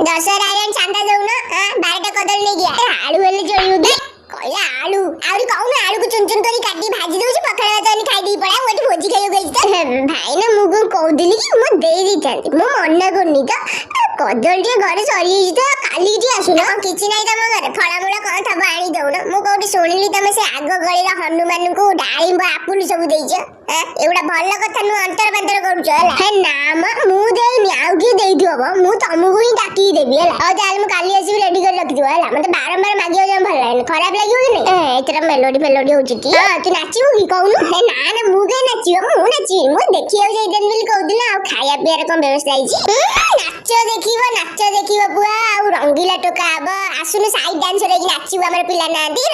ଦଶହରା ଆଇଲାଣି, ଚାନ୍ଦା ଦଉନ। 12ଟା କଦଳୀ ନେଇକି ଆ। ଆଳୁ ହେଲେ ଚଳିବ କି? କହିଲା ଆଳୁ। ଆହୁରି କହୁନୁ, ଆଳୁକୁ ଚୁନ ଚୁନ କରି କାଟି ଭାଜି ଦଉଛି, ପଖାଳ ଭାତ ଆଣି ଖାଇ ଦେଇ ପଳା। ମୁଁ ଏଠି ଭୋଜି ଖାଇବାକୁ ଆଇଛି ତ। ଭାଇନା, ମୁଁ କଣ କହୁଥିଲି କି, ମୁଁ ଦେଇ ଦେଇଥାନ୍ତି, ମୁଁ ମନା କରୁନି ତ। କଦଳୀ ଟିକେ ଘରେ ସରିଯାଇଛି ତ, କାଲି ଟିକେ ଆସୁନ। କଣ କିଛି ନାହିଁ ତମ ଘରେ? ଫଳମୂଳ କଣ ଥବ, ଆଣି ଦଉନ। ମୁଁ କୋଉଠି ଶୁଣିଲି ତମେ ସେ ଆଗ ଗଳିର ହନୁମାନଙ୍କୁ ଡାଳିମ୍ବ, ଆପୁଲ ସବୁ ଦେଇଛ। ଏଗୁଡା ଭଲ କଥା ନୁହଁ, ଅନ୍ତର ପାନ୍ତର କରୁଛ, ହେଲା। ହେ ନା ମ, ମୁଁ ଦେଇନି, ଆଉ କିଏ ଦେଇଥିବ ମ। ମୁଁ ତମକୁ ହିଁ ଡାକିକି ଦେବି, ହେଲା। ହଉ ତାହେଲେ ମୁଁ କାଲି ଆସିବି, ରେଡି କରି ରଖିଥିବ, ହେଲା। ମତେ ବାରମ୍ବାର ମାଗିବାକୁ ଜମା ଭଲ ଲାଗେନି, ଖରାପ ଲାଗିବ କି ନାଇଁ? ଏଥର ମେଲୋଡି ଫେଲୋଡି ହଉଛି କି? ହଁ, ତୁ ନାଚିବୁ କି, କହୁନୁ? ହେ ନା ନା, ମୁଁ କାଇଁ ନାଚିବ? ମୁଁ ନାଚିବି? ମୁଁ ଦେଖିବାକୁ ଯାଇଥାନ୍ତି ବୋଲି କହୁଥିଲି। ଆଉ ଖାଇବା ପିଇବାର କଣ ବ୍ୟବସ୍ଥା ହେଇଛି? ନାଚ ଦେଖିବ, ନାଚ ଦେଖିବ ପୁଅ, ଆଉ ରଙ୍ଗିଲା ଟୋକା ହବ। ଆସୁନୁ, ସାଇଡ ଡାନ୍ସର ହେଇକି ନାଚିବୁ। ଆମର ପିଲା ନାହାନ୍ତି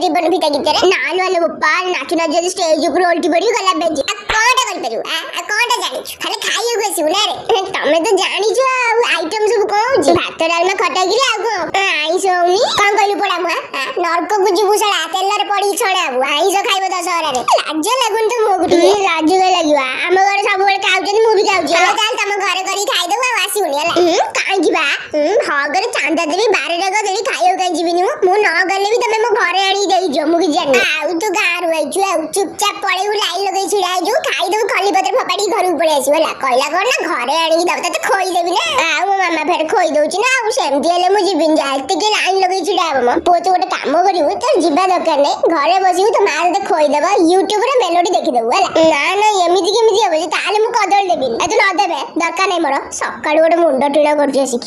ରିବନ ଫିତା ଗୀତରେ? ନା ଲୋ ଆଲୋ ବୋପା, ନାଚୁ ନାଚୁ ଯଦି ଷ୍ଟେଜ ଉପରେ ଓଲଟି ପଡିବି, ଗଲା ବେଜି। ଆଉ କଣଟା କରିପାରିବୁ? ଆଉ କଣଟା ଜାଣିଛୁ? ଖାଲି ଖାଇବାକୁ ଆସିବୁ ନା ରେ? ତମେ ତ ଜାଣିଛ। ଆଉ ଆଇଟମ ସବୁ କଣ ହଉଛି? ଭାତ, ଡାଲମା, ଖଟା, ଖିରି, ଆଉ କଣ? ଆଇଁଷ ହଉନି? କଣ କହିଲୁ ପୋଡା ମୁହାଁ? ନର୍କକୁ ଯିବୁ ଶଳା, ତେଲରେ ପଡିକି ଛଣା ହବୁ। ଆଇଁଷ ଖାଇବ ଦଶହରାରେ? ଲାଜ ଲାଗୁନି ତ ମୁହଁକୁ ଟିକେ? ଲାଜ କାଇଁ ଲାଗିବ? ଆମ ଘରେ ସବୁବେଳେ ଖାଉଛନ୍ତି, ମୁଁ ବି ଖାଉଛି। ହଉ ତାହେଲେ ତମ ଘରେ କରିକି ଖାଇଦବୁ, ଆଉ ଆସିବୁନି, ହେଲା। କାହିଁକି ବା? ହଗରେ ଚାନ୍ଦା ଦେବି, 12ଟା ଦେବି, ଖାଇବାକୁ କାହିଁ ଯିବିନି ମୁଁ? ମୁଁ ନ ଗଲେ ବି ତମେ ମୋ ଘରେ ଆଣିକି ଦେଇଯିବ, ମୁଁ କିଛି ଜାଣିନି। ଆଉ ତୁ ଗାଁରୁ ଆଇଛୁ, ଆଉ ଚୁପଚାପ ପଳେଇବୁ, ଲାଇନ ଲଗେଇ ଛିଡା ହେଇଯିବୁ, ଖାଇଦବୁ, ଖଲି ପତ୍ର ଫୋପାଡିକି ଘରକୁ ପଳେଇ ଆସିବୁ, ହେଲା। କହିଲା କଣ ନା ଘରେ ଆଣିକି ଦବ, ତତେ ଖୋଇଦେବି ନା। ଆଉ ମୋ ମାମା ଫେର ଖୋଇ ଦଉଛି ନା, ଆଉ ସେମିତି ହେଲେ ମୁଁ ଯିବିନି। ଯା, ଏତିକି ଲାଇନ ଲଗେଇ ଛିଡା ହବ ମୋ ପୁଅ। ତୁ ଗୋଟେ କାମ କରିବୁ, ତୋର ଯିବା ଦରକାର ନାହିଁ, ଘରେ ବସିବୁ, ତୋ ମା ତତେ ଖୋଇଦବ, ୟୁଟ୍ୟୁବରେ ମେଲୋଡି ଦେଖିଦବୁ, ହେଲା। ନା ନା, ଏମିତି କେମିତି ହବ ଯେ? ତାହେଲେ ମୁଁ କଦଳୀ ଦେବିନି। ଆଉ ତୁ ନ ଦେବେ ଦରକାର ନାହିଁ ମୋର। ସକାଳୁ ଗୋଟେ ମୁଣ୍ଡ ଟିଣ କରୁଛି ଆସି।